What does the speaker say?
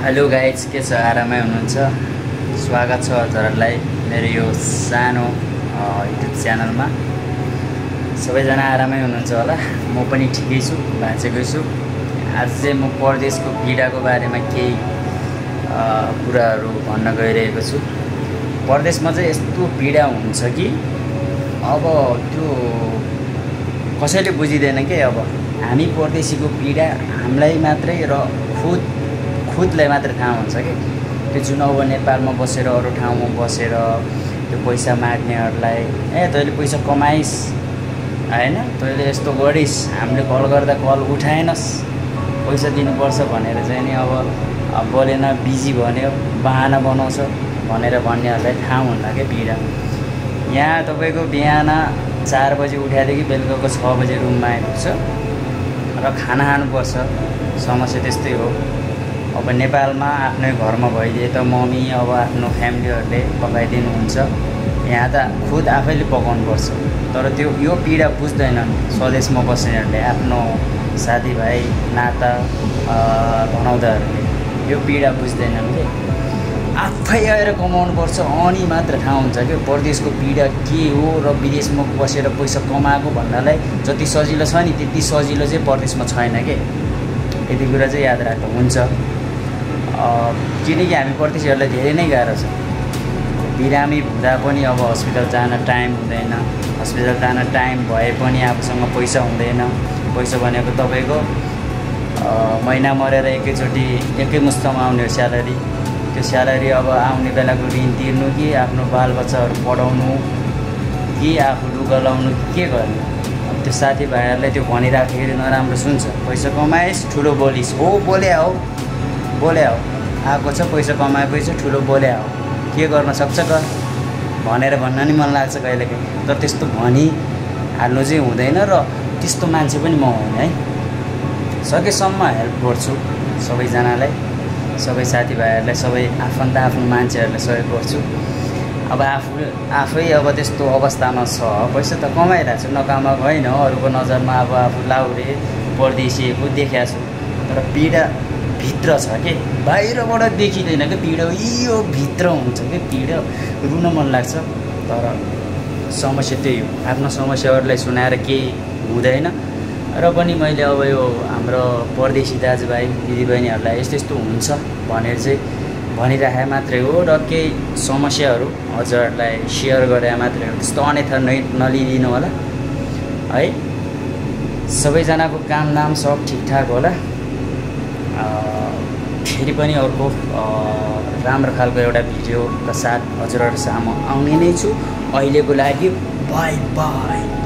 Hello guys, के छ? आरामै हुनुहुन्छ? स्वागत छ हजुरहरूलाई मेरो यो सानो युट्युब च्यानलमा। सबैजना आरामै हुनुहुन्छ होला। म पनि ठिकै छु, बाँचेकै छु। आज चाहिँ म परदेशको पीडाको बारेमा केही कुराहरू भन्न गइरहेको छु। परदेशमा चाहिँ यस्तो पीडा हुन्छ कि अब त्यो कसैले बुझिँदैन के। अब हामी परदेशीको पीडा हामीलाई मात्रै र खुदलाई मात्रै थाहा हुन्छ कि। त्यो जुन अब नेपालमा बसेर अरू ठाउँमा बसेर त्यो पैसा माग्नेहरूलाई तैँले पैसा कमाइस् होइन, तैँले यस्तो गरिस्, हामीले कल गर्दा कल उठाएनस्, पैसा दिनुपर्छ भनेर चाहिँ नि अब बोलेन, बिजी भन्यो, बहाना बनाउँछ भनेर भन्नेहरूलाई थाहा हुन्न क्या पीडा। यहाँ तपाईँको बिहान 4 बजे उठाएदेखि बेलुकाको 6 बजे रुममा आइपुग्छ र खाना खानुपर्छ। समस्या त्यस्तै हो। अब नेपालमा आफ्नै घरमा भइदिए त मम्मी अब आफ्नो फ्यामिलीहरूले पकाइदिनुहुन्छ। यहाँ त खुद आफैले पकाउनुपर्छ। तर त्यो यो पीडा बुझ्दैनन् स्वदेशमा बस्नेहरूले, आफ्नो साथीभाइ नाता भनाउँदाहरूले यो पीडा बुझ्दैनन् कि। आफै आएर कमाउनुपर्छ अनि मात्र थाहा हुन्छ कि परदेशको पीडा के हो। र विदेशमा बसेर पैसा कमाएको भन्नलाई जति सजिलो छ नि त्यति सजिलो चाहिँ परदेशमा छैन कि। यति कुरा चाहिँ याद राख्नु हुन्छ। किनकि हामी परदेशीहरूलाई धेरै नै गाह्रो छ। बिरामी हुँदा पनि अब हस्पिटल जान टाइम हुँदैन, हस्पिटल जान टाइम भए पनि आफूसँग पैसा हुँदैन। पैसा भनेको तपाईँको महिना मरेर एकैचोटि एकै मुष्टमा आउने हो स्यालेरी। त्यो स्यालेरी अब आउने बेलाको ऋण तिर्नु कि आफ्नो बालबच्चाहरू पढाउनु कि आफू लुगा लाउनु के गर्नु। अब त्यो साथीभाइहरूलाई त्यो भनिराख्दाखेरि नराम्रो सुन्छ। पैसा कमाइस्, ठुलो बोलिस्, हो बोले हो आएको छ, पैसा कमाएकै छ, ठुलो बोले हो, के गर्न सक्छ गर भनेर भन्न नि मन लाग्छ कहिलेकाहीँ। तर त्यस्तो भनिहाल्नु चाहिँ हुँदैन र त्यस्तो मान्छे पनि म होइन है। सकेसम्म हेल्प गर्छु सबैजनालाई, सबै साथीभाइहरूलाई, सबै आफन्त आफ्नो मान्छेहरूलाई सहयोग गर्छु। अब आफै अब त्यस्तो अवस्थामा छ, पैसा त कमाइरहेको छु, नकामाएको होइन। अरूको नजरमा अब आफू लाउरे परदेशीको देखाएको छु। तर पीडा भित्र छ कि, बाहिरबाट देखिँदैन कि पीडा यो भित्र हुन्छ कि। पीडा रुन मन लाग्छ। तर समस्या त्यही हो, आफ्नो समस्याहरूलाई सुनाएर केही हुँदैन। र पनि मैले अब यो हाम्रो परदेशी दाजुभाइ दिदीबहिनीहरूलाई यस्तो यस्तो हुन्छ भनेर चाहिँ भनिराखे मात्रै हो। र केही समस्याहरू हजुरहरूलाई सेयर गरे मात्रै हो। त्यस्तो अन्यथा नलिदिनु होला है। सबैजनाको काम नाम सब ठिकठाक होला। फेरि पनि अर्को राम्रो खालको एउटा भिडियोका साथ हजुरहरू सामु आउने नै छु। अहिलेको लागि बाई बाई।